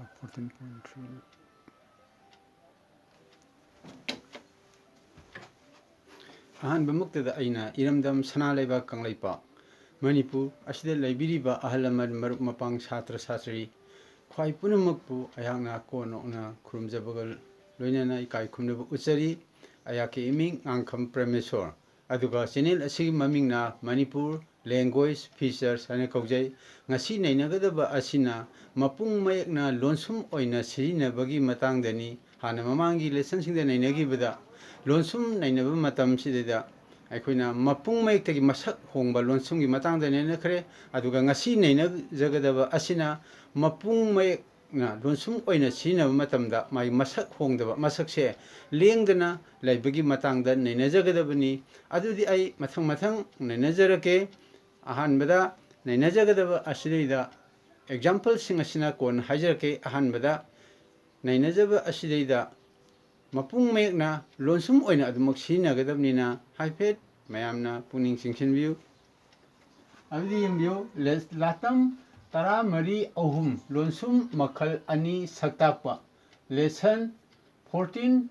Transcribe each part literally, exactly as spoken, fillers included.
Fourteen point three. ꯑꯍꯥꯟꯕꯃꯛꯇꯗ ꯑꯩꯅ ꯏꯔꯝꯗꯝ ꯁꯅꯥ ꯂꯩꯕꯥꯛ ꯀꯪꯂꯩꯄꯥꯛ ꯃꯅꯤꯄꯨꯔ ꯑꯁꯤꯗ ꯂꯩꯕꯤꯔꯤꯕ ꯑꯍꯜ ꯂꯃꯟ, ꯃꯔꯨꯞ ꯃꯄꯥꯡ, ꯁꯥꯇ꯭ꯔ ꯁꯥꯇ꯭ꯔꯤ, ꯈ꯭ꯋꯥꯏ ꯄꯨꯝꯅꯃꯛꯄꯨ ꯑꯩꯍꯥꯛꯅ ꯀꯣꯟ ꯅꯣꯛꯅ ꯈꯨꯔꯨꯝꯖꯕꯒ ꯂꯣꯏꯅꯅ ꯏꯀꯥꯏ ꯈꯨꯝꯅꯕ ꯎꯠꯆꯔꯤ꯫ ꯑꯩꯍꯥꯛꯀꯤ ꯏꯃꯤꯡ ꯉꯥꯡꯈꯝ ꯄ꯭ꯔꯦꯃꯦꯁꯣꯔ꯫ ꯑꯗꯨꯒ channel ꯑꯁꯤꯒꯤ ꯃꯃꯤꯡꯅ Manipur Language Features ꯍꯥꯏꯅ ꯀꯧꯖꯩ꯫ ꯉꯁꯤ ꯅꯩꯅꯒꯗꯕ ꯑꯁꯤꯅ ꯃꯄꯨꯡ ꯃꯌꯦꯛꯅ ꯂꯣꯟꯁꯨꯝ ꯑꯣꯏꯅ ꯁꯤꯖꯤꯟꯅꯕꯒꯤ ꯃꯇꯥꯡꯗꯅꯤ꯫ ꯍꯥꯟꯅ ꯃꯃꯥꯡꯒꯤ lessonꯁꯤꯡꯗ ꯅꯩꯅꯈꯤꯕꯗ ꯂꯣꯟꯁꯨꯝ ꯅꯩꯅꯕ ꯃꯇꯝꯁꯤꯗꯩꯗ ꯑꯩꯈꯣꯏꯅ ꯃꯄꯨꯡ ꯃꯌꯦꯛꯇꯒꯤ ꯃꯁꯛ ꯍꯣꯡꯕ ꯂꯣꯟꯁꯨꯝꯒꯤ ꯃꯇꯥꯡꯗ ꯅꯩꯅꯈ꯭ꯔꯦ꯫ ꯑꯗꯨꯒ ꯉꯁꯤ ꯅꯩꯅꯖꯒꯗꯕ ꯑꯁꯤꯅ ꯃꯄꯨꯡ ꯃꯌꯦꯛ ꯅ ꯂꯣꯟꯁꯨꯝ ꯑꯣꯏꯅ ꯁꯤꯖꯤꯟꯅꯕ ꯃꯇꯝꯗ ꯃꯥꯒꯤ ꯃꯁꯛ ꯍꯣꯡꯗꯕ, ꯃꯁꯛꯁꯦ ꯂꯦꯡꯗꯅ ꯂꯩꯕꯒꯤ ꯃꯇꯥꯡꯗ ꯅꯩꯅꯖꯒꯗꯕꯅꯤ꯫ ꯑꯗꯨꯗꯤ ꯑꯩ ꯃꯊꯪ ꯃꯊꯪ ꯅꯩꯅꯖꯔꯛꯀꯦ꯫ ꯑꯍꯥꯟꯕꯗ ꯅꯩꯅꯖꯒꯗꯕ ꯑꯁꯤꯗꯩꯗ exampleꯁꯤꯡ ꯑꯁꯤꯅ ꯀꯣꯟꯅ ꯍꯥꯏꯖꯔꯛꯀꯦ꯫ ꯑꯍꯥꯟꯕꯗ ꯅꯩꯅꯖꯕ ꯑꯁꯤꯗꯩꯗ ꯃꯄꯨꯡ ꯃꯌꯦꯛꯅ ꯂꯣꯟꯁꯨꯝ ꯑꯣꯏꯅ ꯑꯗꯨꯃꯛ ꯁꯤꯖꯤꯟꯅꯒꯗꯕꯅꯤꯅ ꯍꯥꯏꯐꯦꯠ ꯃꯌꯥꯝꯅ ꯄꯨꯛꯅꯤꯡ ꯆꯤꯡꯁꯤꯟꯕꯤꯌꯨ꯫ ꯑꯗꯨꯗꯤ ꯌꯦꯡꯕꯤꯌꯨ, ꯂꯦ-, ꯂꯥꯇꯝ ꯇꯔꯥꯃꯔꯤ ꯑꯍꯨꯝ, ꯂꯣꯟꯁꯨꯝ ꯃꯈꯜ ꯑꯅꯤ ꯁꯛꯇꯥꯛꯄ, lesson fourteen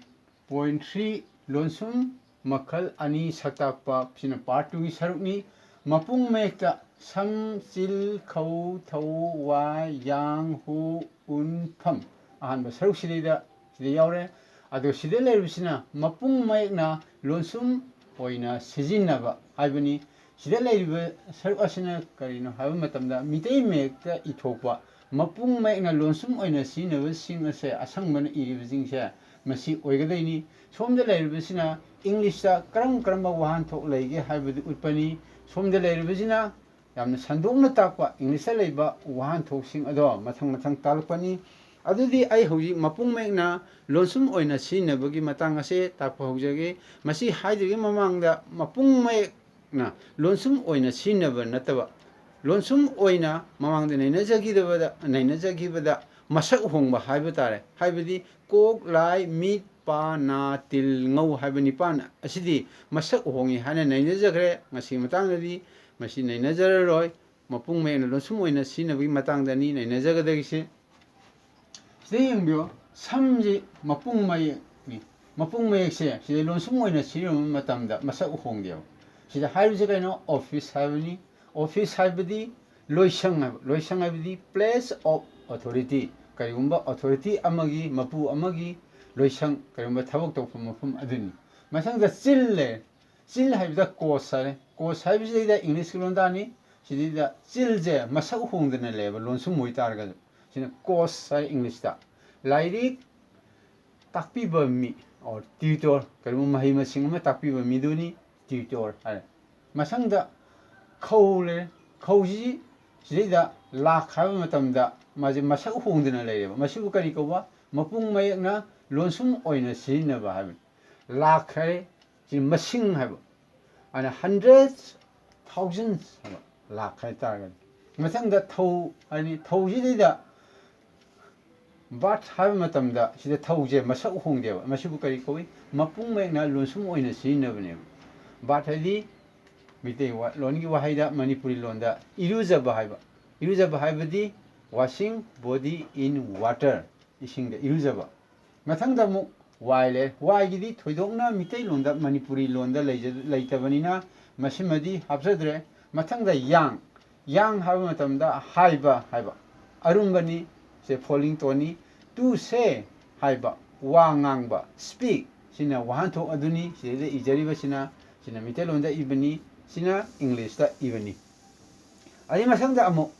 point three, ꯂꯣꯟꯁꯨꯝ ꯃꯈꯜ ꯑꯅꯤ ꯁꯛꯇꯥꯛꯄ, ꯁꯤꯅ part twoꯒꯤ ꯁꯔꯨꯛꯅꯤ꯫ ꯃꯄꯨꯡ ꯃꯌꯦꯛꯇ ꯁꯝ, ꯆꯤꯜ, ꯈꯧ, ꯊꯧ, ꯋꯥ, ꯌꯥꯡ, ꯍꯨ, ꯎꯟ, ꯐꯝ꯫ ꯑꯍꯥꯟꯕ ꯁꯔꯨꯛꯁꯤꯗꯩꯗ ꯁꯤꯗ ꯌꯥꯎꯔꯦ꯫ ꯑꯗꯣ ꯁꯤꯗ ꯂꯩꯔꯤꯕꯁꯤꯅ ꯃꯄꯨꯡ ꯃꯌꯦꯛꯅ ꯂꯣꯟꯁꯨꯝ ꯑꯣꯏꯅ ꯁꯤꯖꯤꯟꯅꯕ ꯍꯥꯏꯕꯅꯤ꯫ ꯁꯤꯗ ꯂꯩꯔꯤꯕ ꯁꯔꯨꯛ ꯑꯁꯤꯅ ꯀꯔꯤꯅꯣ ꯍꯥꯏꯕ ꯃꯇꯝꯗ, ꯃꯤꯇꯩ ꯃꯌꯦꯛꯇ ꯏꯊꯣꯛꯄ ꯃꯄꯨꯡ ꯃꯌꯦꯛꯅ ꯂꯣꯟꯁꯨꯝ ꯑꯣꯏꯅ ꯁꯤꯖꯤꯟꯅꯕꯁꯤꯡ ꯑꯁꯦ ꯑꯁꯪꯕꯅ ꯏꯔꯤꯕꯁꯤꯡꯁꯦ ꯃꯁꯤ ꯑꯣꯏꯒꯗꯣꯏꯅꯤ꯫ ꯁꯣꯝꯗ ꯂꯩꯔꯤꯕꯁꯤꯅ Englishꯇ ꯀꯔꯝ ꯀꯔꯝꯕ ꯋꯥꯍꯟꯊꯣꯛ ꯂꯩꯒꯦ ꯍꯥꯏꯕꯗꯨ ꯎꯠꯄꯅꯤ꯫ ꯁꯣꯝꯗ ꯂꯩꯔꯤꯕꯁꯤꯅ ꯌꯥꯝꯅ ꯁꯟꯗꯣꯛꯅ ꯇꯥꯛꯄ Englishꯇ ꯂꯩꯕ ꯋꯥꯍꯟꯊꯣꯛꯁꯤꯡ ꯑꯗꯣ ꯃꯊꯪ ꯃꯊꯪ ꯇꯥꯛꯂꯛꯄꯅꯤ꯫ ꯑꯗꯨꯗꯤ ꯑꯩ ꯍꯧꯖꯤꯛ ꯃꯄꯨꯡ ꯃꯌꯦꯛꯅ ꯂꯣꯟꯁꯨꯝ ꯑꯣꯏꯅ ꯁꯤꯖꯤꯟꯅꯕꯒꯤ ꯃꯇꯥꯡ ꯑꯁꯦ ꯇꯥꯛꯄ ꯍꯧꯖꯒꯦ꯫ ꯃꯁꯤ ꯍꯥꯏꯗ꯭ꯔꯤꯉꯩ ꯃꯃꯥꯡꯗ ꯃꯄꯨꯡ ꯃꯌꯦꯛꯅ ꯂꯣꯟꯁꯨꯝ ꯑꯣꯏꯅ ꯁꯤꯖꯤꯟꯅꯕ ꯅꯠꯇꯕ, ꯂꯣꯟꯁꯨꯝ ꯑꯣꯏꯅ ꯃꯃꯥꯡꯗ ꯅꯩꯅꯖꯈꯤꯗꯕꯗ, ꯅꯩꯅꯖꯈꯤꯕꯗ ꯃꯁꯛ ꯍꯣꯡꯕ ꯍꯥꯏꯕ ꯇꯥꯔꯦ꯫ ꯍꯥꯏꯕꯗꯤ ꯀꯣꯛ, ꯂꯥꯏ, ꯃꯤꯠ, ꯄꯥ, ꯅꯥ, ꯇꯤꯜ, ꯉꯧ ꯍꯥꯏꯕ ꯅꯤꯄꯥꯟ ꯑꯁꯤꯗꯤ ꯃꯁꯛ ꯍꯣꯡꯉꯤ ꯍꯥꯏꯅ ꯅꯩꯅꯖꯈ꯭ꯔꯦ꯫ ꯉꯁꯤꯒꯤ ꯃꯇꯥꯡꯗꯗꯤ ꯃꯁꯤ ꯅꯩꯅꯖꯔꯔꯣꯏ꯫ ꯃꯄꯨꯡ ꯃꯌꯦꯛꯅ ꯂꯣꯟꯁꯨꯝ ꯑꯣꯏꯅ ꯁꯤꯖꯤꯟꯅꯕꯒꯤ ꯃꯇꯥꯡꯗꯅꯤ ꯅꯩꯅꯖꯒꯗꯧꯔꯤꯁꯦ꯫ ꯁꯤꯗ ꯌꯦꯡꯕꯤꯌꯨ, ꯁꯝꯁꯤ ꯃꯄꯨꯡ ꯃꯌꯦꯛꯅꯤ꯫ ꯃꯄꯨꯡ ꯃꯌꯦꯛꯁꯦ ꯁꯤꯗ ꯂꯣꯟꯁꯨꯝ ꯑꯣꯏꯅ ꯁꯤꯖꯤꯟꯅꯕ ꯃꯇꯝꯗ ꯃꯁꯛ ꯍꯣꯡꯗꯦꯕ꯫ ꯁꯤꯗ ꯍꯥꯏꯔꯤꯁꯦ ꯀꯩꯅꯣ? ꯑꯣꯐꯤꯁ ꯍꯥꯏꯕꯅꯤ꯫ ꯑꯣꯐꯤꯁ ꯍꯥꯏꯕꯗꯤ ꯂꯣꯏꯁꯪ ꯍꯥꯏꯕ꯫ ꯂꯣꯏꯁꯪ ꯍꯥꯏꯕꯗꯤ place of authority, ꯀꯔꯤꯒꯨꯝꯕ ꯑꯣꯊꯣꯔꯤꯇꯤ ꯑꯃꯒꯤ, ꯃꯄꯨ ꯑꯃꯒꯤ ꯂꯣꯏꯁꯪ, ꯀꯔꯤꯒꯨꯝꯕ ꯊꯕꯛ ꯇꯧꯐꯝ ꯃꯐꯝ ꯑꯗꯨꯅꯤ꯫ ꯃꯊꯪꯗ ꯆꯤꯜ ꯂꯩꯔꯦ꯫ ꯆꯤꯜ ꯍꯥꯏꯕꯗ ꯀꯣꯁ ꯍꯥꯏꯔꯦ꯫ ꯀꯣꯁ ꯍꯥꯏꯕꯁꯤꯗꯩꯗ ꯏꯪꯂꯤꯁꯀꯤ ꯂꯣꯟꯗꯥꯅꯤ꯫ ꯁꯤꯗꯩꯗ ꯆꯤꯜꯁꯦ ꯃꯁꯛ ꯍꯣꯡꯗꯅ ꯂꯩꯌꯦꯕ, ꯂꯣꯟꯁꯨꯝ ꯑꯣꯏꯇꯥꯔꯒꯁꯨ꯫ ꯁꯤꯅ ꯀꯣꯁ ꯍꯥꯏ ꯏꯪꯂꯤꯁꯇ꯫ ꯂꯥꯏꯔꯤꯛ ꯇꯥꯛꯄꯤꯕ ꯃꯤ, or tutor, ꯀꯔꯤꯒꯨꯝꯕ ꯃꯍꯩ ꯃꯁꯤꯡ ꯑꯃ ꯇꯥꯛꯄꯤꯕ ꯃꯤꯗꯨꯅꯤ ꯇ꯭ꯌꯨꯇꯣꯔ ꯍꯥꯏꯔꯦ꯫ ꯃꯊꯪꯗ ꯈꯧ ꯂꯩꯔꯦ꯫ ꯈꯧꯁꯤ ꯁꯤꯗꯩꯗ ꯂꯥꯛ ꯍꯥꯏꯕ ꯃꯇꯝꯗ ꯃꯥꯁꯦ ꯃꯁꯛ ꯍꯣꯡꯗꯅ ꯂꯩꯔꯦꯕ꯫ ꯃꯁꯤꯕꯨ ꯀꯔꯤ ꯀꯧꯕ? ꯃꯄꯨꯡ ꯃꯌꯦꯛꯅ ꯂꯣꯟꯁꯨꯝ ꯑꯣꯏꯅ ꯁꯤꯖꯤꯟꯅꯕ ꯍꯥꯏꯕꯅꯤ꯫ ꯂꯥꯛ ꯍꯥꯏꯔꯦ, ꯁꯤ ꯃꯁꯤꯡ ꯍꯥꯏꯕ꯫ ꯑꯗꯨꯅ hundreds, thousands ꯍꯥꯏꯕ, ꯂꯥꯛ ꯍꯥꯏ ꯇꯥꯔꯒꯗꯤ꯫ ꯃꯊꯪꯗ ꯊꯧ ꯍꯥꯏꯅꯤ, ꯊꯧꯁꯤꯗꯩꯗ ꯕꯥꯠ ꯍꯥꯏꯕ ꯃꯇꯝꯗ ꯁꯤꯗ ꯊꯧꯁꯦ ꯃꯁꯛ ꯍꯣꯡꯗꯦꯕ꯫ ꯃꯁꯤꯕꯨ ꯀꯔꯤ ꯀꯧꯏ? ꯃꯄꯨꯡ ꯃꯌꯦꯛꯅ ꯂꯣꯟꯁꯨꯝ ꯑꯣꯏꯅ ꯁꯤꯖꯤꯟꯅꯕꯅꯦꯕ꯫ ꯕꯥꯠ ꯍꯥꯏꯗꯤ ꯃꯤꯇꯩ ꯋꯥ-, ꯂꯣꯟꯒꯤ ꯋꯥꯍꯩꯗ ꯃꯅꯤꯄꯨꯔꯤ ꯂꯣꯟꯗ ꯏꯔꯨꯖꯕ ꯍꯥꯏꯕ꯫ ꯏꯔꯨꯖꯕ ꯍꯥꯏꯕꯗꯤ washing body in water, ꯏꯁꯤꯡꯗ ꯏꯔꯨꯖꯕ꯫ ꯃꯊꯪꯗ ꯑꯃꯨꯛ ꯋꯥꯏ ꯂꯩꯔꯦ꯫ ꯋꯥꯏꯒꯤꯗꯤ ꯊꯣꯏꯗꯣꯛꯅ ꯃꯤꯇꯩꯂꯣꯟꯗ, ꯃꯅꯤꯄꯨꯔꯤ ꯂꯣꯟꯗ ꯂꯩꯖ-, ꯂꯩꯇꯕꯅꯤꯅ ꯃꯁꯤꯃꯗꯤ ꯍꯥꯞꯆꯗ꯭ꯔꯦ꯫ ꯃꯊꯪꯗ ꯌꯥꯡ꯫ ꯌꯥꯡ ꯍꯥꯏꯕ ꯃꯇꯝꯗ ꯍꯥꯏꯕ ꯍꯥꯏꯕ꯫ ꯑꯔꯨꯝꯕꯅꯤ, ꯁꯦ falling tone ꯅꯤ꯫ To say ꯍꯥꯏꯕ, ꯋꯥ ꯉꯥꯡꯕ, speak, ꯁꯤꯅ ꯋꯥꯍꯟꯊꯣꯛ ꯑꯗꯨꯅꯤ꯫ ꯁꯤꯗꯩꯗ ꯏꯖꯔꯤꯕꯁꯤꯅ, ꯁꯤꯅ ꯃꯤꯇꯩꯂꯣꯟꯗ ꯏꯕꯅꯤ, ꯁꯤꯅ ꯏꯪꯂꯤꯁꯇ ꯏꯕꯅꯤ꯫ ꯑꯗꯩ ꯃꯊꯪꯗ ꯑꯃꯨꯛ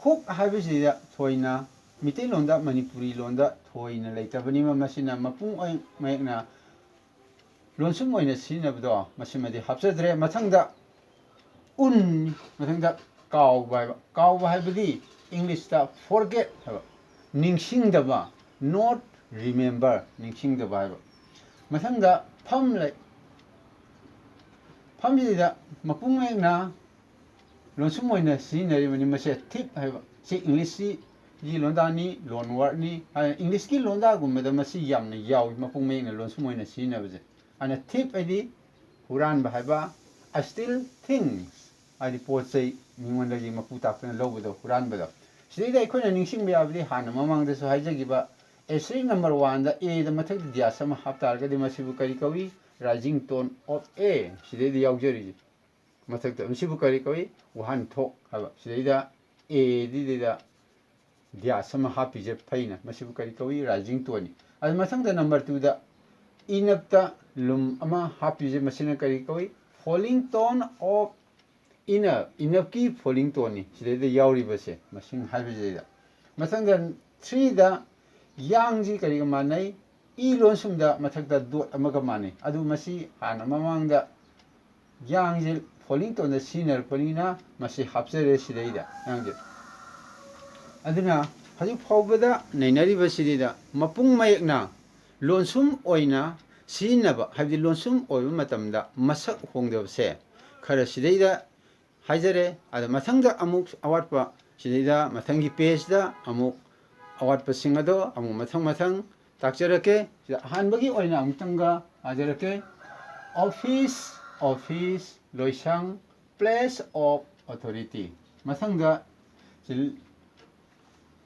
ꯍꯨꯛ ꯍꯥꯏꯕꯁꯤꯗ ꯊꯣꯏꯅ ꯃꯤꯇꯩꯂꯣꯟꯗ, ꯃꯅꯤꯄꯨꯔꯤ ꯂꯣꯟꯗ ꯊꯣꯏꯅ ꯂꯩꯇꯕꯅꯤꯅ ꯃꯁꯤꯅ ꯃꯄꯨꯡ ꯑꯣꯏ-, ꯃꯌꯦꯛꯅ ꯂꯣꯟꯁꯨꯝ ꯑꯣꯏꯅ ꯁꯤꯖꯤꯟꯅꯕꯗꯣ ꯃꯁꯤꯃꯗꯤ ꯍꯥꯞꯆꯗ꯭ꯔꯦ꯫ ꯃꯊꯪꯗ ꯎꯟ, ꯃꯊꯪꯗ ꯀꯥꯎꯕ ꯍꯥꯏꯕ꯫ ꯀꯥꯎꯕ ꯍꯥꯏꯕꯗꯤ ꯏꯪꯂꯤꯁꯇ forget ꯍꯥꯏꯕ, ꯅꯤꯡꯁꯤꯡꯗꯕ, not remember, ꯅꯤꯡꯁꯤꯡꯗꯕ ꯍꯥꯏꯕ꯫ ꯃꯊꯪꯗ ꯐꯝ ꯂꯩ꯫ ꯐꯝꯁꯤꯗ ꯃꯄꯨꯡ ꯑꯣꯏꯅ ꯂꯣꯟꯁꯨꯝ ꯑꯣꯏꯅ ꯁꯤꯖꯤꯟꯅꯔꯤꯕꯅꯤ꯫ ꯃꯁꯦ thief ꯍꯥꯏꯕ, ꯁꯤ ꯏꯪꯂꯤꯁꯀꯤ ꯂꯣꯟꯗꯥꯅꯤ, loan word ꯅꯤ꯫ ꯍꯥꯏ-, ꯏꯪꯂꯤꯁꯀꯤ ꯂꯣꯟꯗꯥꯒꯨꯝꯕꯗ ꯃꯁꯤ ꯌꯥꯝꯅ ꯌꯥꯎꯏ, ꯃꯄꯨꯡ ꯃꯌꯦꯛꯅ ꯂꯣꯟꯁꯨꯝ ꯑꯣꯏꯅ ꯁꯤꯖꯤꯟꯅꯕꯁꯦ꯫ ꯑꯗꯨꯅ thief ꯍꯥꯏꯗꯤ ꯍꯨꯔꯥꯟꯕ ꯍꯥꯏꯕ, I steal things ꯍꯥꯏꯗꯤ ꯄꯣꯠ ꯆꯩ ꯃꯤꯉꯣꯟꯗꯒꯤ ꯃꯄꯨ ꯇꯥꯛꯇꯅ ꯂꯧꯕꯗꯣ, ꯍꯨꯔꯥꯟꯕꯗꯣ꯫ ꯁꯤꯗꯩꯗ ꯑꯩꯈꯣꯏꯅ ꯅꯤꯡꯁꯤꯡꯕ ꯌꯥꯕꯗꯤ ꯍꯥꯟꯅ ꯃꯃꯥꯡꯗꯁꯨ ꯍꯥꯏꯖꯈꯤꯕ, asterisk number one the A ꯗ ꯃꯊꯛꯇ ꯗ꯭ꯌꯥꯁ ꯑꯃ ꯍꯥꯞꯇꯥꯔꯒꯗꯤ ꯃꯁꯤꯕꯨ ꯀꯔꯤ ꯀꯧꯏ? Rising tone of A꯫ ꯁꯤꯗꯩꯗ ꯌꯥꯎꯖꯔꯤꯁꯦ ꯃꯊꯛꯇ, ꯃꯁꯤꯕꯨ ꯀꯔꯤ ꯀꯧꯏ? ꯋꯥꯍꯟꯊꯣꯛ ꯍꯥꯏꯕ꯫ ꯁꯤꯗꯩꯗ A ꯗꯤꯗꯩꯗ ꯗ꯭ꯌꯥꯁ ꯑꯃ ꯍꯥꯞꯄꯤꯁꯦ ꯐꯩꯅ, ꯃꯁꯤꯕꯨ ꯀꯔꯤ ꯀꯧꯏ? Rising tone ꯅꯤ꯫ ꯑꯗꯨ ꯃꯊꯪꯗ number two ꯗ ꯏꯅꯞꯇ ꯂꯨꯝ ꯑꯃ ꯍꯥꯞꯄꯤꯁꯦ, ꯃꯁꯤꯅ ꯀꯔꯤ ꯀꯧꯏ? Falling tone of ꯏꯅꯞ, ꯏꯅꯞꯀꯤ falling tone ꯅꯤ ꯁꯤꯗꯩꯗ ꯌꯥꯎꯔꯤꯕꯁꯦ, ꯃꯁꯤꯡ ꯍꯥꯏꯕꯁꯤꯗꯩꯗ꯫ ꯃꯊꯪꯗ three ꯗ ꯌꯥꯡꯁꯤ ꯀꯔꯤꯒ ꯃꯥꯟꯅꯩ? ꯏ ꯂꯣꯟꯁꯨꯝꯗ ꯃꯊꯛꯇ dot ꯑꯃꯒ ꯃꯥꯟꯅꯩ꯫ ꯑꯗꯨ ꯃꯁꯤ ꯍꯥꯟꯅ ꯃꯃꯥꯡꯗ ꯌꯥꯡꯁꯦ falling tone ꯗ ꯁꯤꯖꯤꯟꯅꯔꯛꯄꯅꯤꯅ ꯃꯁꯤ ꯍꯥꯞꯆꯔꯦ ꯁꯤꯗꯩꯗ ꯌꯥꯡꯁꯦ꯫ ꯑꯗꯨꯅ ꯍꯧꯖꯤꯛ ꯐꯥꯎꯕꯗ ꯅꯩꯅꯔꯤꯕꯁꯤꯗꯩꯗ ꯃꯄꯨꯡ ꯃꯌꯦꯛꯅ ꯂꯣꯟꯁꯨꯝ ꯑꯣꯏꯅ ꯁꯤꯖꯤꯟꯅꯕ, ꯍꯥꯏꯕꯗꯤ ꯂꯣꯟꯁꯨꯝ ꯑꯣꯏꯕ ꯃꯇꯝꯗ ꯃꯁꯛ ꯍꯣꯡꯗꯕꯁꯦ ꯈꯔ ꯁꯤꯗꯩꯗ ꯍꯥꯏꯖꯔꯦ꯫ ꯑꯗ ꯃꯊꯪꯗ ꯑꯃꯨꯛ ꯑꯋꯥꯠꯄ, ꯁꯤꯗꯩꯗ ꯃꯊꯪꯒꯤ page ꯇ ꯑꯃꯨꯛ ꯑꯋꯥꯠꯄꯁꯤꯡ ꯑꯗꯣ ꯑꯃꯨꯛ ꯃꯊꯪ ꯃꯊꯪ ꯇꯥꯛꯆꯔꯛꯀꯦ꯫ ꯁꯤꯗ ꯑꯍꯥꯟꯕꯒꯤ ꯑꯣꯏꯅ ꯑꯃꯨꯛꯇꯪꯒ ꯍꯥꯏꯖꯔꯛꯀꯦ꯫ Office, office, ꯂꯣꯏꯁꯪ, place of authority꯫ ꯃꯊꯪꯗ ꯁꯤ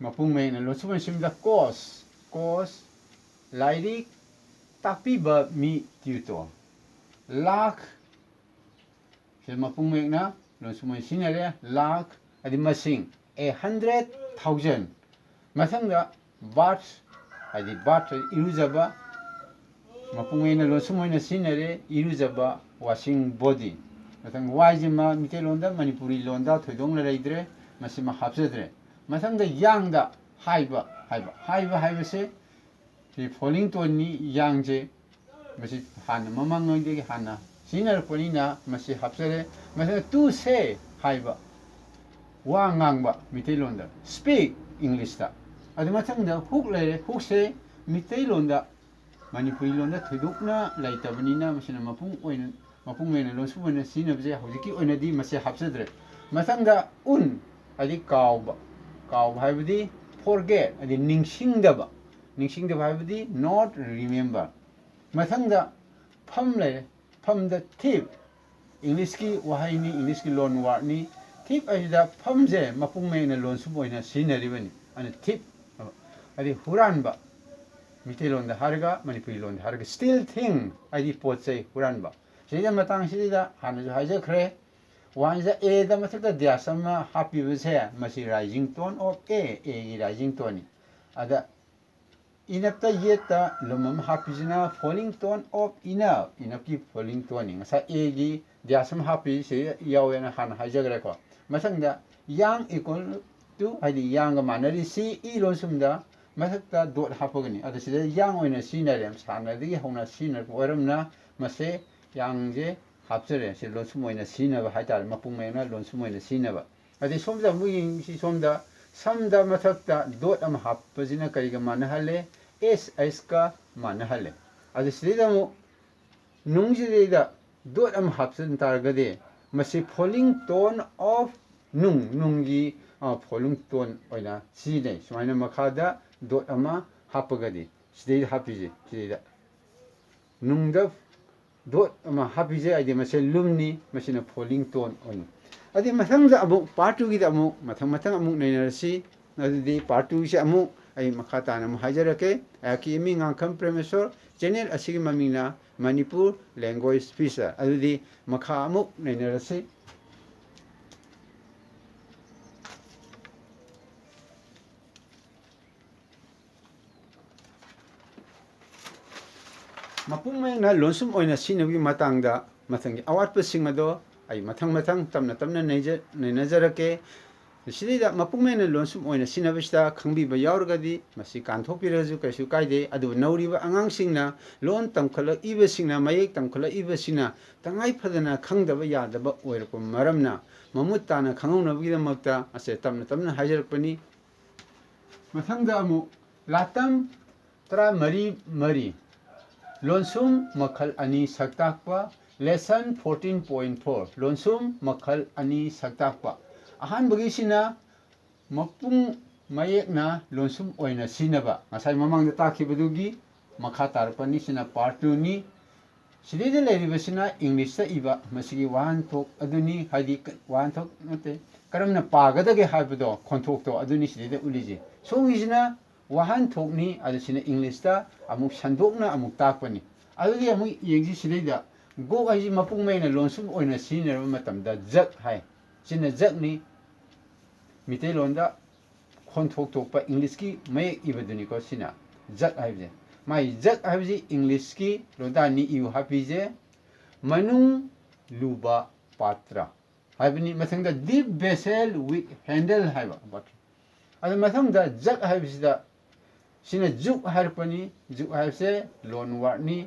ꯃꯄꯨꯡ ꯃꯌꯦꯛꯅ ꯂꯣꯟꯁꯨꯝ ꯑꯣꯏꯅ ꯁꯤꯟꯕꯗ course, course, ꯂꯥꯏꯔꯤꯛ ꯇꯥꯛꯄꯤꯕ ꯃꯤ, tutor꯫ Lakh, ꯁꯤꯗ ꯃꯄꯨꯡ ꯃꯌꯦꯛꯅ ꯂꯣꯟꯁꯨꯝ ꯑꯣꯏꯅ ꯁꯤꯖꯤꯟꯅꯔꯦ꯫ Lakh ꯍꯥꯏꯗꯤ ꯃꯁꯤꯡ, a hundred, thousand꯫ ꯃꯊꯪꯗ bath ꯍꯥꯏꯗꯤ bath ꯍꯥꯏꯗꯤ ꯏꯔꯨꯖꯕ, ꯃꯄꯨꯡ ꯃꯌꯦꯛꯅ ꯂꯣꯟꯁꯨꯝ ꯑꯣꯏꯅ ꯁꯤꯖꯤꯟꯅꯔꯦ, ꯏꯔꯨꯖꯕ, washing body꯫ ꯃꯊꯪ ꯋꯥꯏꯁꯤꯃ ꯃꯤꯇꯩꯂꯣꯟꯗ, ꯃꯅꯤꯄꯨꯔꯤ ꯂꯣꯟꯗ ꯊꯣꯏꯗꯣꯛꯅ ꯂꯩꯇ꯭ꯔꯦ, ꯃꯁꯤꯃ ꯍꯥꯞꯆꯗ꯭ꯔꯦ꯫ ꯃꯊꯪꯗ ꯌꯥꯡꯗ ꯍꯥꯏꯕ ꯍꯥꯏꯕ, ꯍꯥꯏꯕ ꯍꯥꯏꯕꯁꯦ ꯁꯤ falling tone ꯅꯤ, ꯌꯥꯡꯁꯦ꯫ ꯃꯁꯤ ꯍꯥꯟꯅ ꯃꯃꯥꯡꯉꯩꯗꯒꯤ ꯍꯥꯟꯅ ꯁꯤꯖꯤꯟꯅꯔꯛꯄꯅꯤꯅ ꯃꯁꯤ ꯍꯥꯞꯆꯔꯦ꯫ ꯃꯊꯪꯗ to say ꯍꯥꯏꯕ, ꯋꯥ ꯉꯥꯡꯕ ꯃꯤꯇꯩꯂꯣꯟꯗ, speak English ꯇ꯫ ꯑꯗꯨ ꯃꯊꯪꯗ hook ꯂꯩꯔꯦ꯫ Hook ꯁꯦ ꯃꯤꯇꯩꯂꯣꯟꯗ, ꯃꯅꯤꯄꯨꯔꯤ ꯂꯣꯟꯗ ꯊꯣꯏꯗꯣꯛꯅ ꯂꯩꯇꯕꯅꯤꯅ ꯃꯁꯤꯅ ꯃꯄꯨꯡ ꯑꯣꯏꯅ, ꯃꯄꯨꯡ ꯑꯣꯏꯅ ꯂꯣꯟꯁꯨꯝ ꯑꯣꯏꯅ ꯁꯤꯖꯤꯟꯅꯕꯁꯦ ꯍꯧꯖꯤꯛꯀꯤ ꯑꯣꯏꯅꯗꯤ ꯃꯁꯤ ꯍꯥꯞꯆꯗ꯭ꯔꯦ꯫ ꯃꯊꯪꯗ un ꯍꯥꯏꯗꯤ ꯀꯥꯎꯕ, ꯀꯥꯎꯕ ꯍꯥꯏꯕꯗꯤ forget ꯍꯥꯏꯗꯤ ꯅꯤꯡꯁꯤꯡꯗꯕ, ꯅꯤꯡꯁꯤꯡꯗꯕ ꯍꯥꯏꯕꯗꯤ not remember꯫ ꯃꯊꯪꯗ ꯐꯝ ꯂꯩꯔꯦ꯫ ꯐꯝꯗ thief, English ꯀꯤ ꯋꯥꯍꯩꯅꯤ, English ꯀꯤ loan word ꯅꯤ꯫ ꯊꯤꯞ ꯍꯥꯏꯁꯤꯗ ꯐꯝꯁꯦ ꯃꯄꯨꯡ ꯃꯌꯦꯛꯅ ꯂꯣꯟꯁꯨꯝ ꯑꯣꯏꯅ ꯁꯤꯖꯤꯟꯅꯔꯤꯕꯅꯤ꯫ ꯑꯗꯨꯅ ꯊꯤꯞ ꯍꯥꯏꯗꯤ ꯍꯨꯔꯥꯟꯕ, ꯃꯤꯇꯩꯂꯣꯟꯗ ꯍꯥꯏꯔꯒ, ꯃꯅꯤꯄꯨꯔꯤ ꯂꯣꯟꯗ ꯍꯥꯏꯔꯒ steal thing ꯍꯥꯏꯗꯤ ꯄꯣꯠ ꯆꯩ ꯍꯨꯔꯥꯟꯕ꯫ ꯁꯤꯗ ꯃꯇꯥꯡꯁꯤꯗ ꯍꯥꯟꯅꯁꯨ ꯍꯥꯏꯖꯈ꯭ꯔꯦ, ꯋꯥꯟꯁꯤꯗ ꯑꯦꯗ ꯃꯊꯛꯇ ꯗ꯭ꯌꯥꯁ ꯑꯃ ꯍꯥꯞꯄꯤꯕꯁꯦ, ꯃꯁꯤ rising tone of A, ꯑꯦꯒꯤ rising toneꯅꯤ꯫ ꯑꯗ ꯏꯅꯞꯇ ꯌꯦꯠꯇ ꯂꯨꯝ ꯑꯃ ꯍꯥꯞꯄꯤꯁꯤꯅ falling tone of ꯏꯅꯞ, ꯏꯅꯞꯀꯤ falling toneꯅꯤ꯫ ꯉꯁꯥꯏ ꯑꯦꯒꯤ ꯗ꯭ꯌꯥꯁ ꯑꯃ ꯍꯥꯞꯄꯤꯁꯤ ꯌꯥꯎꯋꯦꯅ ꯍꯥꯟꯅ ꯍꯥꯏꯖꯈ꯭ꯔꯦꯀꯣ꯫ ꯃꯊꯪꯗ ꯌꯥꯡ equal to ꯍꯥꯏꯗꯤ ꯌꯥꯡꯒ ꯃꯥꯟꯅꯔꯤꯁꯤ ꯏ ꯂꯣꯟꯁꯨꯝꯗ ꯃꯊꯛꯇ ꯗꯣꯠ ꯍꯥꯞꯄꯒꯅꯤ꯫ ꯑꯗꯣ ꯁꯤꯗ ꯌꯥꯡ ꯑꯣꯏꯅ ꯁꯤꯖꯤꯟꯅꯔꯦ, ꯁꯥꯟꯅꯗꯒꯤ ꯍꯧꯅ ꯁꯤꯖꯤꯟꯅꯔꯛꯄ ꯑꯣꯏꯔꯝꯅ ꯃꯁꯦ ꯌꯥꯡꯁꯦ ꯍꯥꯞꯆꯔꯦ꯫ ꯁꯤ ꯂꯣꯟꯁꯨꯝ ꯑꯣꯏꯅ ꯁꯤꯖꯤꯟꯅꯕ ꯍꯥꯏꯇꯥꯔꯦ, ꯃꯄꯨꯡ ꯃꯌꯦꯛꯅ ꯂꯣꯟꯁꯨꯝ ꯑꯣꯏꯅ ꯁꯤꯖꯤꯟꯅꯕ꯫ ꯑꯗꯩ ꯁꯣꯝꯗ ꯑꯃꯨꯛ ꯌꯦꯡꯁꯤ, ꯁꯣꯝꯗ ꯁꯝꯗ ꯃꯊꯛꯇ ꯗꯣꯠ ꯑꯃ ꯍꯥꯞꯄꯁꯤꯅ ꯀꯔꯤꯒ ꯃꯥꯟꯅꯍꯜꯂꯦ? ꯑꯦꯁ ꯑꯩꯆꯀ ꯃꯥꯟꯅꯍꯜꯂꯦ꯫ ꯑꯗꯨ ꯁꯤꯗꯩꯗ ꯑꯃꯨꯛ ꯅꯨꯡꯁꯤꯗꯩꯗ ꯗꯣꯠ ꯑꯃ ꯍꯥꯞꯆꯤꯟ ꯇꯥꯔꯒꯗꯤ ꯃꯁꯤ falling tone of ꯅꯨꯡ, ꯅꯨꯡꯒꯤ falling tone ꯑꯣꯏꯅ ꯁꯤꯖꯤꯟꯅꯩ꯫ ꯁꯨꯃꯥꯏꯅ ꯃꯈꯥꯗ ꯗꯣꯠ ꯑꯃ ꯍꯥꯞꯄꯒꯗꯤ ꯁꯤꯗꯩꯗ ꯍꯥꯞꯄꯤꯁꯦ, ꯁꯤꯗꯩꯗ ꯅꯨꯡꯗ ꯗꯣꯠ ꯑꯃ ꯍꯥꯞꯄꯤꯁꯦ, ꯍꯥꯏꯗꯤ ꯃꯁꯤ ꯂꯨꯝꯅꯤ, ꯃꯁꯤꯅ falling tone ꯑꯣꯏꯅꯤ꯫ ꯑꯗꯨꯗꯤ ꯃꯊꯪꯗ ꯑꯃꯨꯛ part twoꯒꯤꯗ ꯑꯃꯨꯛ ꯃꯊꯪ ꯃꯊꯪ ꯑꯃꯨꯛ ꯅꯩꯅꯔꯁꯤ꯫ ꯑꯗꯨꯗꯤ part twoꯁꯦ ꯑꯃꯨꯛ ꯑꯩ ꯃꯈꯥ ꯇꯥꯅ ꯑꯃꯨꯛ ꯍꯥꯏꯖꯔꯛꯀꯦ꯫ ꯑꯩꯍꯥꯛꯀꯤ ꯏꯃꯤꯡ ꯉꯥꯡꯈꯝ ꯄ꯭ꯔꯦꯃꯦꯁꯣꯔ, channel ꯑꯁꯤꯒꯤ ꯃꯃꯤꯡꯅ ꯃꯅꯤꯄꯨꯔ Language Feature꯫ ꯑꯗꯨꯗꯤ ꯃꯈꯥ ꯑꯃꯨꯛ ꯅꯩꯅꯔꯁꯤ꯫ ꯃꯄꯨꯡ ꯃꯌꯦꯛꯅ ꯂꯣꯟꯁꯨꯝ ꯑꯣꯏꯅ ꯁꯤꯖꯤꯟꯅꯕꯒꯤ ꯃꯇꯥꯡꯗ ꯃꯊꯪꯒꯤ ꯑꯋꯥꯠꯄꯁꯤꯡ ꯑꯗꯣ ꯑꯩ ꯃꯊꯪ ꯃꯊꯪ ꯇꯞꯅ ꯇꯞꯅ ꯅꯩꯖ-, ꯅꯩꯅꯖꯔꯛꯀꯦ꯫ ꯁꯤꯗꯩꯗ ꯃꯄꯨꯡ ꯃꯌꯦꯛꯅ ꯂꯣꯟꯁꯨꯝ ꯑꯣꯏꯅ ꯁꯤꯖꯤꯟꯅꯕꯁꯤꯗ ꯈꯪꯕꯤꯕ ꯌꯥꯎꯔꯒꯗꯤ ꯃꯁꯤ ꯀꯥꯟꯊꯣꯛꯄꯤꯔꯒꯁꯨ ꯀꯩꯁꯨ ꯀꯥꯏꯗꯦ꯫ ꯑꯗꯨꯕꯨ ꯅꯧꯔꯤꯕ ꯑꯉꯥꯡꯁꯤꯡꯅ, ꯂꯣꯟ ꯇꯝꯈꯠꯂꯛꯏꯕꯁꯤꯡꯅ, ꯃꯌꯦꯛ ꯇꯝꯈꯠꯂꯛꯏꯕꯁꯤꯡꯅ ꯇꯉꯥꯏ ꯐꯗꯅ ꯈꯪꯗꯕ ꯌꯥꯗꯕ ꯑꯣꯏꯔꯛꯄ ꯃꯔꯝꯅ ꯃꯃꯨꯠ ꯇꯥꯅ ꯈꯪꯍꯧꯅꯕꯒꯤꯗꯃꯛꯇ ꯑꯁꯦ ꯇꯞꯅ ꯇꯞꯅ ꯍꯥꯏꯖꯔꯛꯄꯅꯤ꯫ ꯃꯊꯪꯗ ꯑꯃꯨꯛ ꯂꯥꯇꯝ ꯇꯔꯥꯃꯔꯤ ꯃꯔꯤ, ꯂꯣꯟꯁꯨꯝ ꯃꯈꯜ ꯑꯅꯤ ꯁꯛꯇꯥꯛꯄ, lesson fourteen point four, ꯂꯣꯟꯁꯨꯝ ꯃꯈꯜ ꯑꯅꯤ ꯁꯛꯇꯥꯛꯄ꯫ ꯑꯍꯥꯟꯕꯒꯤꯁꯤꯅ ꯃꯄꯨꯡ ꯃꯌꯦꯛꯅ ꯂꯣꯟꯁꯨꯝ ꯑꯣꯏꯅ ꯁꯤꯖꯤꯟꯅꯕ, ꯉꯁꯥꯏ ꯃꯃꯥꯡꯗ ꯇꯥꯛꯈꯤꯕꯗꯨꯒꯤ ꯃꯈꯥ ꯇꯥꯔꯛꯄꯅꯤ, ꯁꯤꯅ part twoꯅꯤ꯫ ꯁꯤꯗꯩꯗ ꯂꯩꯔꯤꯕꯁꯤꯅ ꯏꯪꯂꯤꯁꯇ ꯏꯕ ꯃꯁꯤꯒꯤ ꯋꯥꯍꯟꯊꯣꯛ ꯑꯗꯨꯅꯤ, ꯍꯥꯏꯗꯤ ꯀ-, ꯋꯥꯍꯟꯊꯣꯛ ꯅꯠꯇꯦ, ꯀꯔꯝꯅ ꯄꯥꯒꯗꯒꯦ ꯍꯥꯏꯕꯗꯣ, ꯈꯣꯟꯊꯣꯛꯇꯣ ꯑꯗꯨꯅꯤ ꯁꯤꯗꯩꯗ ꯎꯠꯂꯤꯁꯦ꯫ ꯁꯣꯝꯒꯤꯁꯤꯅ ꯋꯥꯍꯟꯊꯣꯛꯅꯤ, ꯑꯗꯨ ꯁꯤꯅ ꯏꯪꯂꯤꯁꯇ ꯑꯃꯨꯛ ꯁꯟꯗꯣꯛꯅ ꯑꯃꯨꯛ ꯇꯥꯛꯄꯅꯤ꯫ ꯑꯗꯨꯗꯤ ꯑꯃꯨꯛ ꯌꯦꯡꯁꯤ ꯁꯤꯗꯩꯗ, ꯒꯣꯛ ꯍꯥꯏꯁꯤ ꯃꯄꯨꯡ ꯃꯔꯩꯅ ꯂꯣꯟꯁꯨꯝ ꯑꯣꯏꯅ ꯁꯤꯖꯤꯟꯅꯔꯕ ꯃꯇꯝꯗ ꯖꯛ ꯍꯥꯏ꯫ ꯁꯤꯅ ꯖꯛꯅꯤ꯫ ꯃꯤꯇꯩꯂꯣꯟꯗ ꯈꯣꯟꯊꯣꯛ ꯊꯣꯛꯄ ꯏꯪꯂꯤꯁꯀꯤ ꯃꯌꯦꯛ ꯏꯕꯗꯨꯅꯤꯀꯣ ꯁꯤꯅ ꯖꯛ ꯍꯥꯏꯕꯁꯦ꯫ ꯃꯥꯒꯤ ꯖꯛ ꯍꯥꯏꯕꯁꯤ ꯏꯪꯂꯤꯁꯀꯤ ꯂꯣꯟꯗꯥꯅꯤ ꯏꯌꯨ ꯍꯥꯞꯄꯤꯁꯦ, ꯃꯅꯨꯡ ꯂꯨꯕ ꯄꯥꯇ꯭ꯔ ꯍꯥꯏꯕꯅꯤ꯫ ꯃꯊꯪꯗ deep vessel with handle ꯍꯥꯏꯕ ꯄꯥꯇ꯭ꯔ꯫ ꯑꯗꯨ ꯃꯊꯪꯗ ꯖꯛ ꯍꯥꯏꯕꯁꯤꯗ ꯁꯤꯅ ꯖꯨꯛ ꯍꯥꯏꯔꯛꯄꯅꯤ꯫ ꯖꯨꯛ ꯍꯥꯏꯕꯁꯦ ꯂꯣꯟ ꯋꯥꯔꯗꯅꯤ꯫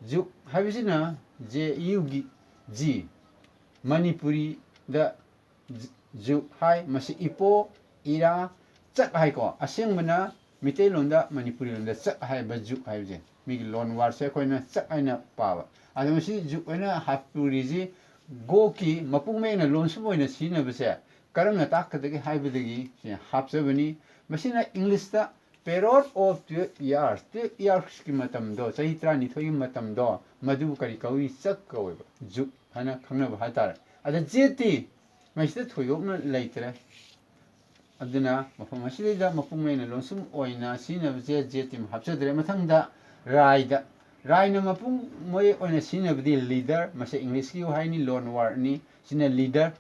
ꯖꯨꯛ ꯍꯥꯏꯕꯁꯤꯅ ꯖꯦ ꯌꯨꯒꯤ ꯖꯤ, ꯃꯅꯤꯄꯨꯔꯤꯗ ꯖ-, ꯖꯨꯛ ꯍꯥꯏ꯫ ꯃꯁꯤ ꯏꯄꯣ, ꯏꯔꯥ, ꯆꯛ ꯍꯥꯏꯀꯣ꯫ ꯑꯁꯦꯡꯕꯅ ꯃꯤꯇꯩꯂꯣꯟꯗ, ꯃꯅꯤꯄꯨꯔꯤ ꯂꯣꯟꯗ ꯆꯛ ꯍꯥꯏꯕ ꯖꯨꯛ ꯍꯥꯏꯕꯁꯦ꯫ ꯃꯤꯒꯤ ꯂꯣꯟ ꯋꯥꯔꯗꯁꯦ ꯑꯩꯈꯣꯏꯅ ꯆꯛ ꯍꯥꯏꯅ ꯄꯥꯕ꯫ ꯑꯗꯣ ꯃꯁꯤ ꯖꯨꯛ ꯍꯥꯏꯅ ꯍꯥꯞꯄꯨꯔꯤꯁꯤ ꯒꯣꯛꯀꯤ ꯃꯄꯨꯡ ꯃꯌꯦꯛꯅ ꯂꯣꯟꯁꯨꯝ ꯑꯣꯏꯅ ꯁꯤꯖꯤꯟꯅꯕꯁꯦ ꯀꯔꯝꯅ ꯇꯥꯛꯀꯗꯒꯦ ꯍꯥꯏꯕꯗꯒꯤ ꯁꯤ ꯍꯥꯞꯆꯕꯅꯤ꯫ ꯃꯁꯤꯅ ꯏꯪꯂꯤꯁꯇ period of twelve years, twelve yearsꯀꯤ ꯃꯇꯝꯗꯣ, ꯆꯍꯤ ꯇꯔꯥꯅꯤꯊꯣꯏꯒꯤ ꯃꯇꯝꯗꯣ, ꯃꯗꯨꯕꯨ ꯀꯔꯤ ꯀꯧꯏ? ꯆꯛ ꯀꯧꯋꯦꯕ, ꯖꯨꯛ ꯍꯥꯏꯅ ꯈꯪꯅꯕ ꯍꯥꯏꯇꯥꯔꯦ꯫ ꯑꯗ ꯖꯦꯠꯇꯤ ꯃꯁꯤꯗ ꯊꯣꯏꯗꯣꯛꯅ ꯂꯩꯇ꯭ꯔꯦ꯫ ꯑꯗꯨꯅ ꯃꯐꯝ ꯑꯁꯤꯗꯩꯗ ꯃꯄꯨꯡ ꯑꯣꯏꯅ ꯂꯣꯟꯁꯨꯝ ꯑꯣꯏꯅ ꯁꯤꯖꯤꯟꯅꯕꯁꯦ ꯖꯦꯠꯇꯤ ꯑꯃꯨꯛ ꯍꯥꯞꯆꯗ꯭ꯔꯦ꯫ ꯃꯊꯪꯗ ꯔꯥꯏꯗ, ꯔꯥꯏꯅ ꯃꯄꯨꯡ ꯃꯣꯏ ꯑꯣꯏꯅ ꯁꯤꯖꯤꯟꯅꯕꯗꯤ ꯂꯤꯗꯔ, ꯃꯁꯤ ꯏꯪꯂꯤꯁꯀꯤ ꯋꯥꯍꯩꯅꯤ, ꯂꯣꯟ ꯋꯥꯔꯗꯅꯤ꯫ ꯁꯤꯅ ꯂꯤꯗꯔ,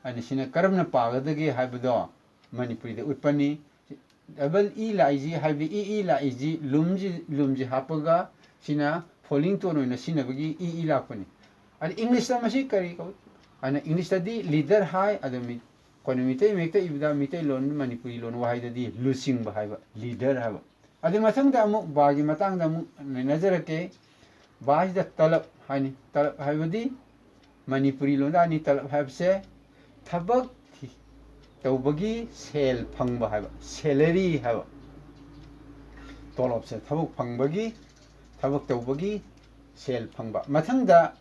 ꯑꯗꯨꯅ ꯁꯤꯅ ꯀꯔꯝꯅ ꯄꯥꯒꯗꯒꯦ ꯍꯥꯏꯕꯗꯣ ꯃꯅꯤꯄꯨꯔꯤꯗ ꯎꯠꯄꯅꯤ꯫ ꯗꯕꯜ ꯏ ꯂꯥꯛꯏꯁꯤ ꯍꯥꯏꯕꯗꯤ ꯏ ꯏ ꯂꯥꯛꯏꯁꯤ ꯂꯨꯝꯁꯤ, ꯂꯨꯝꯁꯤ ꯍꯥꯞꯄꯒ ꯁꯤꯅ ꯐꯣꯂꯤꯡ ꯇꯣꯟ ꯑꯣꯏꯅ ꯁꯤꯖꯤꯟꯅꯕꯒꯤ ꯏ ꯏ ꯂꯥꯛꯄꯅꯤ꯫ ꯑꯗ ꯏꯪꯂꯤꯁꯇ ꯃꯁꯤ ꯀꯔꯤ ꯀꯧꯏ? ꯑꯗꯨꯅ ꯏꯪꯂꯤꯁꯇꯗꯤ ꯂꯤꯗꯔ ꯍꯥꯏ, ꯑꯗꯣ ꯃꯤ-, ꯑꯩꯈꯣꯏꯅ ꯃꯤꯇꯩ ꯃꯌꯦꯛꯇ ꯏꯕꯗ ꯃꯤꯇꯩꯂꯣꯟ, ꯃꯅꯤꯄꯨꯔꯤ ꯂꯣꯟ ꯋꯥꯍꯩꯗꯗꯤ ꯂꯨꯆꯤꯡꯕ ꯍꯥꯏꯕ, ꯂꯤꯗꯔ ꯍꯥꯏꯕ꯫ ꯑꯗꯨ ꯃꯊꯪꯗ ꯑꯃꯨꯛ ꯕꯥꯒꯤ ꯃꯇꯥꯡꯗ ꯑꯃꯨꯛ ꯅꯩꯅꯖꯔꯛꯀꯦ꯫ ꯕꯥꯁꯤꯗ ꯇꯂꯞ ꯍꯥꯏꯅꯤ꯫ ꯇꯂꯞ ꯍꯥꯏꯕꯗꯤ ꯃꯅꯤꯄꯨꯔꯤ ꯂꯣꯟꯗꯥꯅꯤ꯫ ꯇꯂꯞ ꯍꯥꯏꯕꯁꯦ ꯊꯕꯛ ꯊꯤ-, ꯇꯧꯕꯒꯤ ꯁꯦꯜ ꯐꯪꯕ ꯍꯥꯏꯕ, salary ꯍꯥꯏꯕ꯫ ꯇꯣꯂꯣꯞꯁꯦ ꯊꯕꯛ ꯐꯪꯕꯒꯤ, ꯊꯕꯛ ꯇꯧꯕꯒꯤ ꯁꯦꯜ ꯐꯪꯕ꯫ ꯃꯊꯪꯗ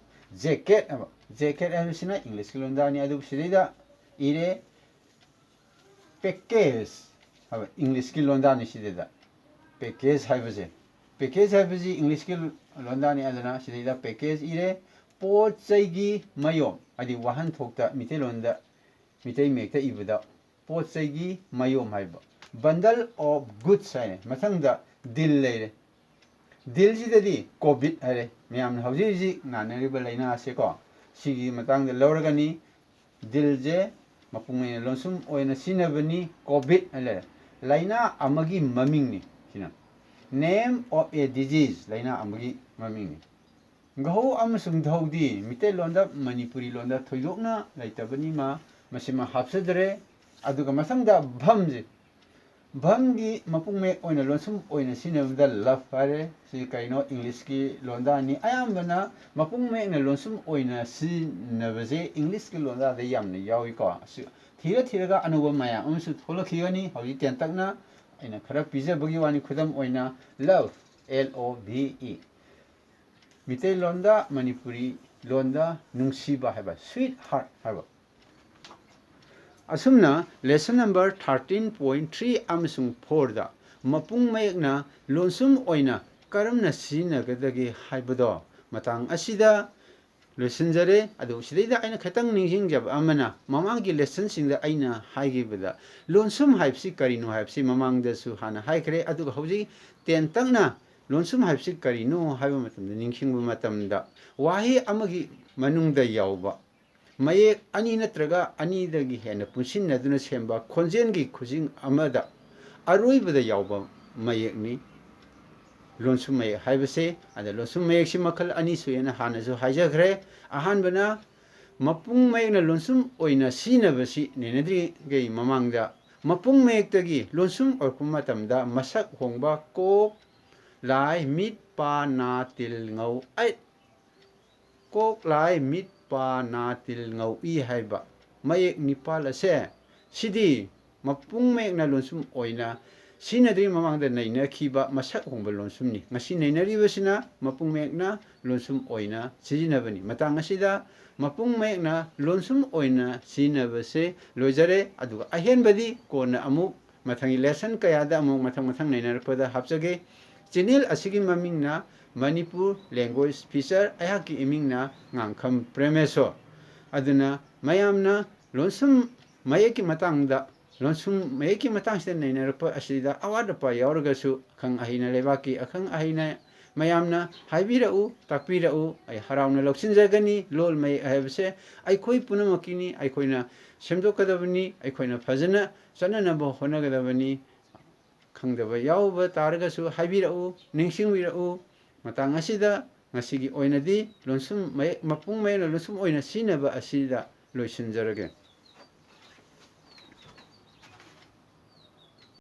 ꯖꯦꯀꯦꯠ ꯍꯥꯏꯕ꯫ ꯖꯦꯀꯦꯠ ꯍꯥꯏꯕꯁꯤꯅ ꯏꯪꯂꯤꯁꯀꯤ ꯂꯣꯟꯗꯥꯅꯤ, ꯑꯗꯨꯕꯨ ꯁꯤꯗꯩꯗ ꯏꯔꯦ ꯄꯦꯀꯦꯖ ꯍꯥꯏꯕ, ꯏꯪꯂꯤꯁꯀꯤ ꯂꯣꯟꯗꯥꯅꯤ ꯁꯤꯗꯩꯗ꯫ ꯄꯦꯀꯦꯖ ꯍꯥꯏꯕꯁꯦ Package ꯍꯥꯏꯕꯁꯤ English ꯀꯤ ꯂꯣꯟꯗꯥꯅꯤ, ꯑꯗꯨꯅ ꯁꯤꯗꯩꯗ package ꯏꯔꯦ꯫ ꯄꯣꯠ ꯆꯩꯒꯤ ꯃꯌꯣꯝ, ꯍꯥꯏꯗꯤ ꯋꯥꯍꯟꯊꯣꯛꯇ ꯃꯤꯇꯩꯂꯣꯟꯗ, ꯃꯤꯇꯩ ꯃꯌꯦꯛꯇ ꯏꯕꯗ ꯄꯣꯠ ꯆꯩꯒꯤ ꯃꯌꯣꯝ ꯍꯥꯏꯕ, bundle of goods ꯍꯥꯏꯔꯦ꯫ ꯃꯊꯪꯗ deal ꯂꯩꯔꯦ꯫ Deal ꯁꯤꯗꯗꯤ COVID ꯍꯥꯏꯔꯦ, ꯃꯌꯥꯝꯅ ꯍꯧꯖꯤꯛ ꯍꯧꯖꯤꯛ ꯅꯥꯅꯔꯤꯕ ꯂꯥꯏꯅꯥꯁꯦꯀꯣ, ꯁꯤꯒꯤ ꯃꯇꯥꯡꯗ ꯂꯧꯔꯒꯅꯤ꯫ Deal ꯁꯦ ꯃꯄꯨꯡ ꯑꯣꯏꯅ ꯂꯣꯟꯁꯨꯝ ꯑꯣꯏꯅ ꯁꯤꯖꯤꯟꯅꯕꯅꯤ꯫ COVID ꯍꯥꯏ ꯂꯩꯔꯦ, ꯂꯥꯏꯅꯥ ꯑꯃꯒꯤ ꯃꯃꯤꯡꯅꯤ ꯁꯤꯅ, name of a disease, ꯂꯥꯏꯅꯥ ꯑꯃꯒꯤ ꯃꯃꯤꯡꯅꯤ꯫ ꯘꯧ ꯑꯃꯁꯨꯡ ꯙꯧꯗꯤ ꯃꯤꯇꯩꯂꯣꯟꯗ, ꯃꯅꯤꯄꯨꯔꯤ ꯂꯣꯟꯗ ꯊꯣꯏꯗꯣꯛꯅ ꯂꯩꯇꯕꯅꯤ, ꯃꯥ, ꯃꯁꯤꯃ ꯍꯥꯞꯆꯗ꯭ꯔꯦ꯫ ꯑꯗꯨꯒ ꯃꯊꯪꯗ ꯚꯝꯁꯦ, ꯚꯝꯒꯤ ꯃꯄꯨꯡ ꯃꯌꯦꯛ ꯑꯣꯏꯅ ꯂꯣꯟꯁꯨꯝ ꯑꯣꯏꯅ ꯁꯤꯖꯤꯟꯅꯕꯗ love ꯍꯥꯏꯔꯦ꯫ ꯁꯤ ꯀꯩꯅꯣ? English ꯀꯤ ꯂꯣꯟꯗꯥꯅꯤ꯫ ꯑꯌꯥꯝꯕꯅ ꯃꯄꯨꯡ ꯃꯌꯦꯛꯅ ꯂꯣꯟꯁꯨꯝ ꯑꯣꯏꯅ ꯁꯤꯖꯤꯟꯅꯕꯁꯦ English ꯀꯤ ꯂꯣꯟꯗꯥꯗ ꯌꯥꯝꯅ ꯌꯥꯎꯏꯀꯣ꯫ ꯑꯁꯤ ꯊꯤꯔ ꯊꯤꯔꯒ ꯑꯅꯧꯕ ꯃꯌꯥꯝ ꯑꯃꯁꯨ ꯊꯣꯛꯂꯛꯈꯤꯒꯅꯤ꯫ ꯍꯧꯖꯤꯛ ꯇꯦꯟꯇꯛꯅ ꯑꯩꯅ ꯈꯔ ꯄꯤꯖꯕꯒꯤ ꯋꯥꯅꯤ꯫ ꯈꯨꯗꯝ ꯑꯣꯏꯅ love, L O V E, ꯃꯤꯇꯩꯂꯣꯟꯗ, Manipuri ꯂꯣꯟꯗ ꯅꯨꯡꯁꯤꯕ ꯍꯥꯏꯕ, sweetheart ꯍꯥꯏꯕ꯫ ꯑꯁꯨꯝꯅ lesson number thirteen point three ꯑꯃꯁꯨꯡ four ꯗ ꯃꯄꯨꯡ ꯃꯌꯦꯛꯅ ꯂꯣꯟꯁꯨꯝ ꯑꯣꯏꯅ ꯀꯔꯝꯅ ꯁꯤꯖꯤꯟꯅꯒꯗꯒꯦ ꯍꯥꯏꯕꯗꯣ ꯃꯇꯥꯡ ꯑꯁꯤꯗ ꯂꯣꯏꯁꯤꯟꯖꯔꯦ꯫ ꯑꯗꯨ ꯁꯤꯗꯩꯗ ꯑꯩꯅ ꯈꯤꯇꯪ ꯅꯤꯡꯁꯤꯡꯖꯕ ꯑꯃꯅ, ꯃꯃꯥꯡꯒꯤ lesson ꯁꯤꯡꯗ ꯑꯩꯅ ꯍꯥꯏꯈꯤꯕꯗ, ꯂꯣꯟꯁꯨꯝ ꯍꯥꯏꯕꯁꯤ ꯀꯔꯤꯅꯣ ꯍꯥꯏꯕꯁꯤ ꯃꯃꯥꯡꯗꯁꯨ ꯍꯥꯟꯅ ꯍꯥꯏꯈ꯭ꯔꯦ꯫ ꯑꯗꯨꯒ ꯍꯧꯖꯤꯛ ꯇꯦꯟꯇꯛꯅ ꯂꯣꯟꯁꯨꯝ ꯍꯥꯏꯕꯁꯤ ꯀꯔꯤꯅꯣ ꯍꯥꯏꯕ ꯃꯇꯝꯗ, ꯅꯤꯡꯁꯤꯡꯕ ꯃꯇꯝꯗ, ꯋꯥꯍꯩ ꯑꯃꯒꯤ ꯃꯅꯨꯡꯗ ꯌꯥꯎꯕ ꯃꯌꯦꯛ ꯑꯅꯤ ꯅꯠꯇ꯭ꯔꯒ ꯑꯅꯤꯗꯒꯤ ꯍꯦꯟꯅ ꯄꯨꯟꯁꯤꯟꯅꯗꯨꯅ ꯁꯦꯝꯕ ꯈꯣꯟꯖꯦꯜꯒꯤ ꯈꯨꯖꯤꯡ ꯑꯃꯗ ꯑꯔꯣꯏꯕꯗ ꯌꯥꯎꯕ ꯃꯌꯦꯛꯅꯤ ꯂꯣꯟꯁꯨꯝ ꯃꯌꯦꯛ ꯍꯥꯏꯕꯁꯦ꯫ ꯑꯗ ꯂꯣꯟꯁꯨꯝ ꯃꯌꯦꯛꯁꯤ ꯃꯈꯜ ꯑꯅꯤ ꯁꯨꯏ ꯍꯥꯏꯅ ꯍꯥꯟꯅꯁꯨ ꯍꯥꯏꯖꯈ꯭ꯔꯦ꯫ ꯑꯍꯥꯟꯕꯅ, ꯃꯄꯨꯡ ꯃꯌꯦꯛꯅ ꯂꯣꯟꯁꯨꯝ ꯑꯣꯏꯅ ꯁꯤꯖꯤꯟꯅꯕꯁꯤ ꯅꯩꯅꯗ꯭ꯔꯤꯉꯩ ꯃꯃꯥꯡꯗ, ꯃꯄꯨꯡ ꯃꯌꯦꯛꯇꯒꯤ ꯂꯣꯟꯁꯨꯝ ꯑꯣꯏꯔꯛꯄ ꯃꯇꯝꯗ ꯃꯁꯛ ꯍꯣꯡꯕ ꯀꯣꯛ, ꯂꯥꯏ, ꯃꯤꯠ, ꯄꯥ, ꯅꯥ, ꯇꯤꯜ, ꯉꯧ, ꯑꯩꯠ꯫ ꯀꯣꯛ, ꯂꯥꯏ, ꯃꯤꯠ, ꯄꯥ, ꯅꯥ, ꯇꯤꯜ, ꯉꯧ, ꯏ ꯍꯥꯏꯕ ꯃꯌꯦꯛ ꯅꯤꯄꯥꯜ ꯑꯁꯦ, ꯁꯤꯗꯤ ꯃꯄꯨꯡ ꯃꯌꯦꯛꯅ ꯂꯣꯟꯁꯨꯝ ꯑꯣꯏꯅ ꯁꯤꯖꯤꯟꯅꯗ꯭ꯔꯤꯉꯩ ꯃꯃꯥꯡꯗ ꯅꯩꯅꯈꯤꯕ ꯃꯁꯛ ꯍꯣꯡꯕ ꯂꯣꯟꯁꯨꯝꯅꯤ꯫ ꯉꯁꯤ ꯅꯩꯅꯔꯤꯕꯁꯤꯅ ꯃꯄꯨꯡ ꯃꯌꯦꯛꯅ ꯂꯣꯟꯁꯨꯝ ꯑꯣꯏꯅ ꯁꯤꯖꯤꯟꯅꯕꯅꯤ꯫ ꯃꯇꯥꯡ ꯑꯁꯤꯗ ꯃꯄꯨꯡ ꯃꯌꯦꯛꯅ ꯂꯣꯟꯁꯨꯝ ꯑꯣꯏꯅ ꯁꯤꯖꯤꯟꯅꯕꯁꯦ ꯂꯣꯏꯖꯔꯦ꯫ ꯑꯗꯨꯒ ꯑꯍꯦꯟꯕꯗꯤ ꯀꯣꯟꯅ ꯑꯃꯨꯛ ꯃꯊꯪꯒꯤ lesson ꯀꯌꯥꯗ ꯑꯃꯨꯛ ꯃꯊꯪ ꯃꯊꯪ ꯅꯩꯅꯔꯛꯄꯗ ꯍꯥꯞꯆꯒꯦ꯫ ꯆꯦꯅꯦꯜ ꯑꯁꯤꯒꯤ ꯃꯃꯤꯡꯅ ꯃꯅꯤꯄꯨꯔ ꯂꯦꯡꯒ꯭ꯋꯦꯖ ꯐꯤꯆꯔ, ꯑꯩꯍꯥꯛꯀꯤ ꯏꯃꯤꯡꯅ ꯉꯥꯡꯈꯝ ꯄ꯭ꯔꯦꯃꯦꯁꯣꯔ꯫ ꯑꯗꯨꯅ ꯃꯌꯥꯝꯅ ꯂꯣꯟꯁꯨꯝ ꯃꯌꯦꯛꯀꯤ ꯃꯇꯥꯡꯗ, ꯂꯣꯟꯁꯨꯝ ꯃꯌꯦꯛꯀꯤ ꯃꯇꯥꯡꯁꯤꯗ ꯅꯩꯅꯔꯛꯄ ꯑꯁꯤꯗ ꯑꯋꯥꯠ ꯑꯄꯥ ꯌꯥꯎꯔꯒꯁꯨ, ꯑꯈꯪ ꯑꯍꯩꯅ, ꯂꯩꯕꯥꯛꯀꯤ ꯑꯈꯪ ꯑꯍꯩꯅ ꯃꯌꯥꯝꯅ ꯍꯥꯏꯕꯤꯔꯛꯎ, ꯇꯥꯛꯄꯤꯔꯛꯎ, ꯑꯩ ꯍꯔꯥꯎꯅ ꯂꯧꯁꯤꯟꯖꯒꯅꯤ꯫ ꯂꯣꯜ ꯃꯌꯦꯛ ꯍꯥꯏꯕꯁꯦ ꯑꯩꯈꯣꯏ ꯄꯨꯝꯅꯃꯛꯀꯤꯅꯤ, ꯑꯩꯈꯣꯏꯅ ꯁꯦꯝꯗꯣꯛꯀꯗꯕꯅꯤ, ꯑꯩꯈꯣꯏꯅ ꯐꯖꯅ ꯆꯠꯅꯅꯕ ꯍꯣꯠꯅꯒꯗꯕꯅꯤ꯫ ꯈꯪꯗꯕ ꯌꯥꯎꯕ ꯇꯥꯔꯒꯁꯨ ꯍꯥꯏꯕꯤꯔꯛꯎ, ꯅꯤꯡꯁꯤꯡꯕꯤꯔꯛꯎ꯫ ꯃꯇꯥꯡ ꯑꯁꯤꯗ ꯉꯁꯤꯒꯤ ꯑꯣꯏꯅꯗꯤ ꯂꯣꯟꯁꯨꯝ ꯃꯌꯦꯛ, ꯃꯄꯨꯡ ꯃꯌꯦꯛꯅ ꯂꯣꯟꯁꯨꯝ ꯑꯣꯏꯅ ꯁꯤꯖꯤꯟꯅꯕ ꯑꯁꯤꯗ ꯂꯣꯏꯁꯤꯟꯖꯔꯒꯦ꯫